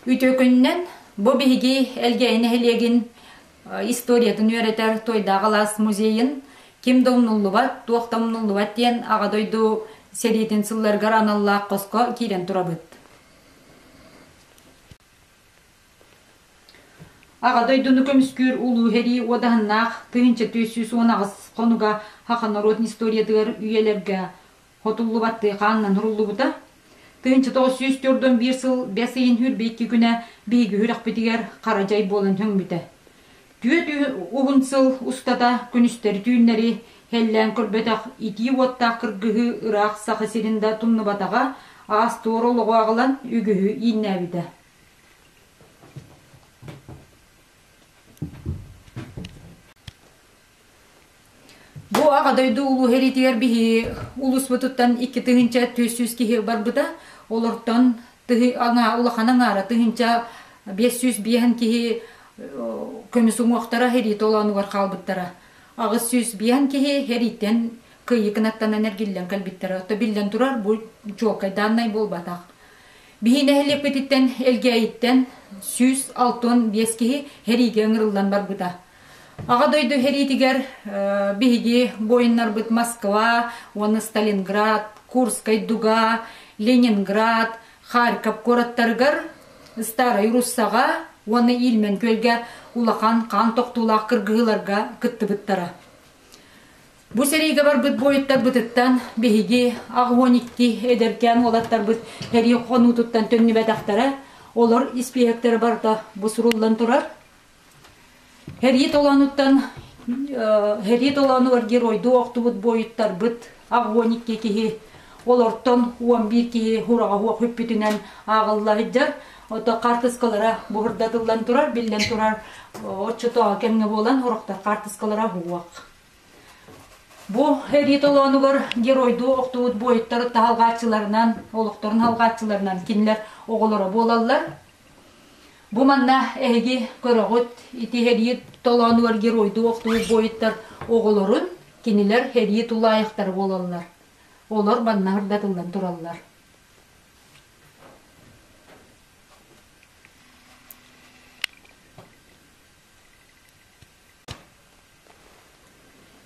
Үтүөкүнүнэн бу биһиги Элгээйи нэһилиэгин историятын үөрэтэр Туойдаах алаас музейын ким да умнуллубат, туох да умнуллубат диэн Аҕа дойду сэриитин сылларыгар аналлаах хоско киирэн турабыт. Аҕа дойдуну көмүскүүр Улуу сэрии уодаһыннаах 1418 хонуга саха норуотун историятыгар үйэлэргэ хотуллубаттыы хаанынан суруллубута. 1941 сыл бэс ыйын 22 күнэ биһиги үрэхпитигэр хара дьай буолан сөҥмүтэ. Түөрт уһун сыл устата күнүстэри-түүннэри һэллээн көрбөтөх итии уоттаах кыргыһыы ыраах Саха сирин да тумнубатаҕа, аас-туор олоҕу аҕалан үгүһү ииннээбитэ. Бу Аҕа дойду улуу сэриитигэр биһи улууспутуттан 2400 киһи барбыта. Олортон тыһы аҥаа улахан аҥаара 1505 киһи көмүс уҥуохтара сэрии толоонугар хаалбыттара. 805 киһи сэрииттэн кыайыы кынаттанан эргиллэн кэлбиттэрэ. Оттон биллэн турар, бу чуолкай дааннай буолбатах. Биһи нэһилиэкпититтэн Элгээйиттэн 165 киһи сэриигэ ыҥырыллан барбыта. Аҕа дойду сэриитигэр биһиги буойуннарбыт Москва уонна Сталинград, Курскай дуга, Ленинград, Харьков куораттарыгар, Старай Руссаҕа уонна Ильмен күөлгэ улахан хаан тохтуулаах кыргыһыыларга кыттыбыттара. Бу сэриигэ барбыт буойуттарбытыттан биһиги 82 эдэркээн уолаттарбыт сэрии хонуутуттан төннүбэтэхтэрэ, олор испииһэктэрэ барыта бу суруллан турар. Сэрии толоонуттан сэрии толоонугар геройдуу охтубут буойуттарбыт 82 киһи, олортон 11 киһи хураҕа суох бүппүтүнэн ааҕылла сылдьар. Ото хаартыскалара буһурдатыллан турар, биллэн турар, оччотооҕу кэмҥэ буолан сорохтор хаартыскалара суох. Бу сэрии толоонугар геройдуу охтубут буойуттар таһалҕааччыларынан, олохторун алҕааччыларынан кинилэр оҕолоро буолаллар. Бу манна эһиги көрөҕүт, ити сэрии толоонугар геройдуу охтубут буойуттар оҕолорун, кинилэр сэрии тулаайахтара буолаллар. Олор манна сырдатыллан тураллар.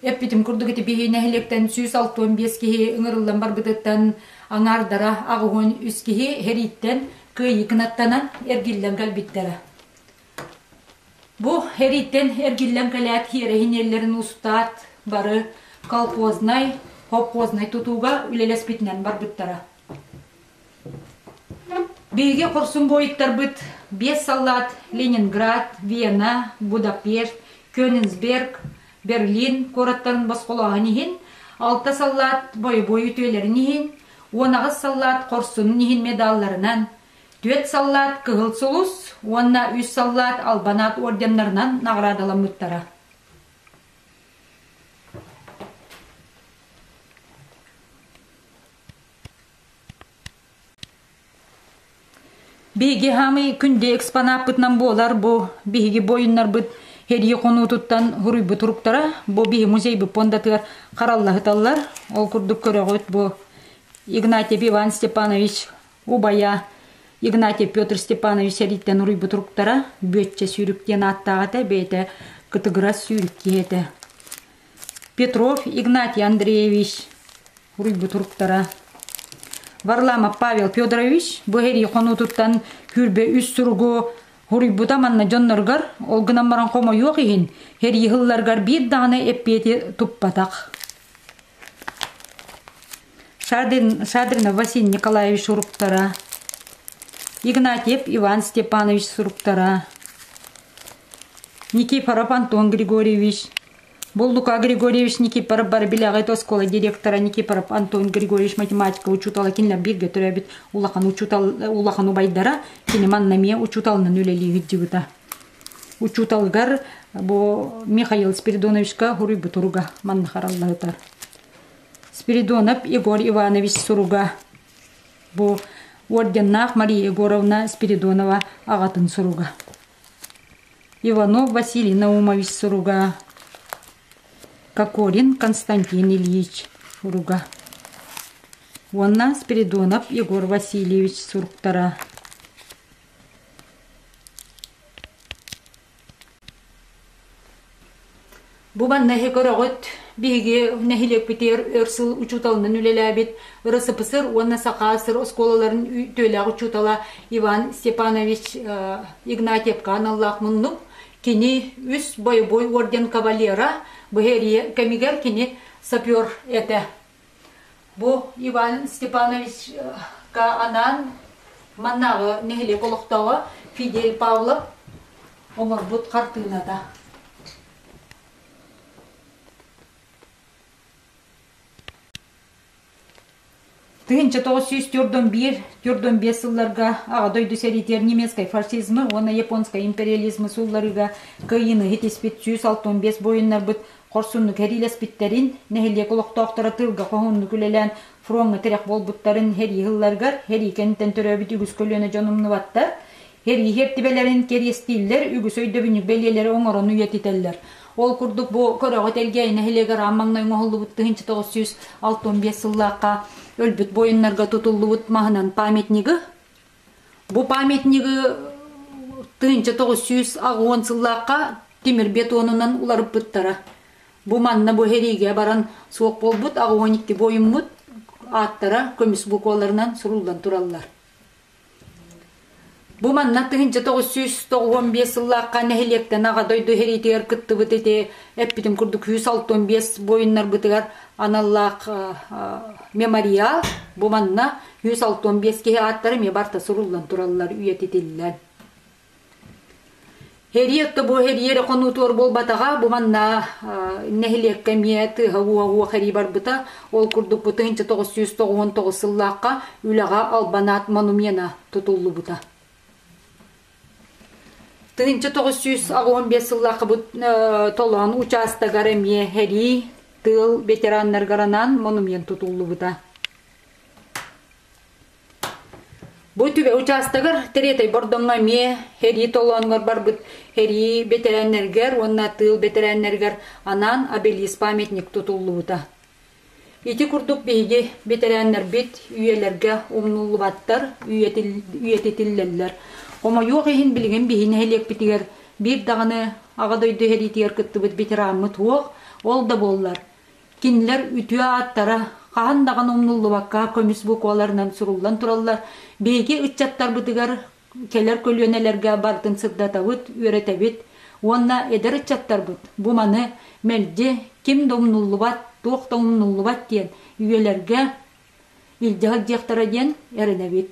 Эппитим курдук ити биһи нэһилиэктэн 165 киһи ыҥырыллан барбытыттан аҥаардара 83 киһи сэрииттэн кыайыы кынаттанан эргиллэн кэлбиттэрэ. Бу сэрииттэн эргиллэн кэлээт хиэрэһиниэллэрин устаат бары колхознай, совхознай тутууга үлэлэспитинэн барбыттара. Биһиги хорсун буойуттарбыт биэс саллаат Ленинград, Вена, Будапешт, Кёнигсберг, Берлин куораттарын босхолооһун иһин, алта саллаат бойобуой үтүөлэрин иһин, 18 саллаат хорсунун иһин медалларынан, түөрт саллаат Кыһыл Сулус уонна үс саллаат Албан аат орденнарынан наҕараадаламмыттара. Биһиги хаамый күндү экспонаппытынан буолар бу биһиги буойуннарбыт сэрии хонуутуттан суруйбут суруктара бу биһи музейбыт пуондатыгар хараллаһыталлар. Ол курдук көрөҕүт бу Игнатьев Иван Степанович убайа Игнатьев Петр Степанович сэрииттэн уруйбут суруктара Бүөччэ сүүрүк диэн ааттаах этэ, бэйэтэ кытыгырас сүүрүк киһи этэ. Петров Игнатий Андреевич уруйбут уруктара. Варламов Павел Федорович бу сэрии хонуутуттан сүүрбэ үс суругу суруйбута манна дьонноругар, ол гынан баран хомойуох иһин, сэрии сылларыгар биир даҕаны эппиэти туппатах. Шадрин, Шадринов Василий Николаевич суруктара, Игнатьев Иван Степанович суруктара, Никифоров Антон Григорьевич, Буллука Григорьевич Никифоров бары билэҕит оскуола директора Никифоров Антон Григорьевич математика учуутала кинилэр бииргэ төрөөбүт улахан учуутал улахан убайдара кини манна эмиэ учууталынан үлэлии сылдьыбыта. Учууталыгар бу Михаил Спиридоновичка суруйбут суруга манна хараллаһытар. Спиридонов Егор Иванович суруга бу орденнаах Мария Егоровна Спиридонова аҕатын суруга. Иванов Василий Наумович суруга, Кокорин Константин Ильич суруга уонна Спиридонов Егор Васильевич суруктара. Бу манна эһи көрөҕүт, биһиги нэһилиэкпитигэр өр сыл учууталынан үлэлээбит РСПСР уонна Саха ССР оскуолаларын үтүөлээх учуутала Иван Степанович Игнатьевка аналлаах муннук. Кини үс бойобуой орден кавалера, бу эрийэ кэмигэр кини сапер этэ. Бу Иван Степановичка анаан маннааҕы нэһилиэк олохтооҕо Фидель Павлов оҥорбут хартыыната. 1941-45 сылларга Аҕа дойду сэриитигэр немецкай фашизмы уонна японскай империализмы суулларыыга кыайыыны ситиспит 165 буойуннарбыт хорсуннук сэриилэспиттэрин, нэһилиэк олохтоохторо тыылга хоһууннук үлэлээн фроҥҥа тирэх буолбуттарын сэрии сылларыгар сэрии кэнниттэн төрөөбүт үгүс көлүөнэ дьон умнубаттар, Сэрии сиэртибэлэрин кэриэстииллэр, үгүс өйдөбүнньүк бэлиэлэри оҥорон үйэтитэллэр. Ол курдук бу көрөҕүт Элгээйи нэһилиэгэр аан маҥнай оҥоһуллубут 1965 сыллаахха өлбүт буойуннарга тутуллубут маһынан памятнигы. Бу памятнигы 1980 сыллаахха тимир бетонунан уларыппыттара. Бу манна бу сэриигэ баран суох буолбут 82 буойуммут ааттара көмүс букваларынан суруллан тураллар. Бу манна 1995 сыллаахха нэһилиэктэн Аҕа дойду сэриитигэр кыттыбыт ити эппитим курдук 165 буойуннарбытыгар аналлаах мемориал бу манна 165 киһи ааттара эмиэ барыта суруллан тураллар үйэтитиллэн. Һэрии отто бу һэрии эрэ хонуутугар буолбатаҕа, бу манна нэһилиэккэ эмиэ тыаһа-ууһа уох эрии барбыта. Ол курдук бу 1999 сыллаахха үлэҕэ Албан аат монумена тутуллубута. 1985 сыллаахха бу Толоон учаастагар эмиэ һэрии тыыл ветераннарыгар анаан монумент тутуллубута. Бу түбэ учаастагар Тэриэтэй Бордоҥҥо эмиэ сэрии толоонугар барбыт сэрии бэтэрээннэригэр уонна тыыл бэтэрээннэригэр анаан обелиск памятник тутуллубута. Ити курдук биһиги бэтэрээннэрбит үйэлэргэ умнуллубаттар, үйэтитиллэллэр. Хомойуох иһин билигин биһи нэһилиэкпитигэр биир даҕаны Аҕа дойду сэриитигэр кыттыбыт ветераммыт суох, ол да буоллар Кинилэр үтүө ааттара хаһан даҕаны умнуллубакка көмүс букваларынан суруллан тураллар. Биһиги ыччаттарбытыгар кэлэр көлүөнэлэргэ барытын сырдатабыт, үөрэтэбит уонна эдэр ыччаттарбыт бу маны мэлдьи ким да умнуллубат, туох да умнуллубат диэн үйэлэргэ илдьэ сылдьыахтара диэн эрэнэбит.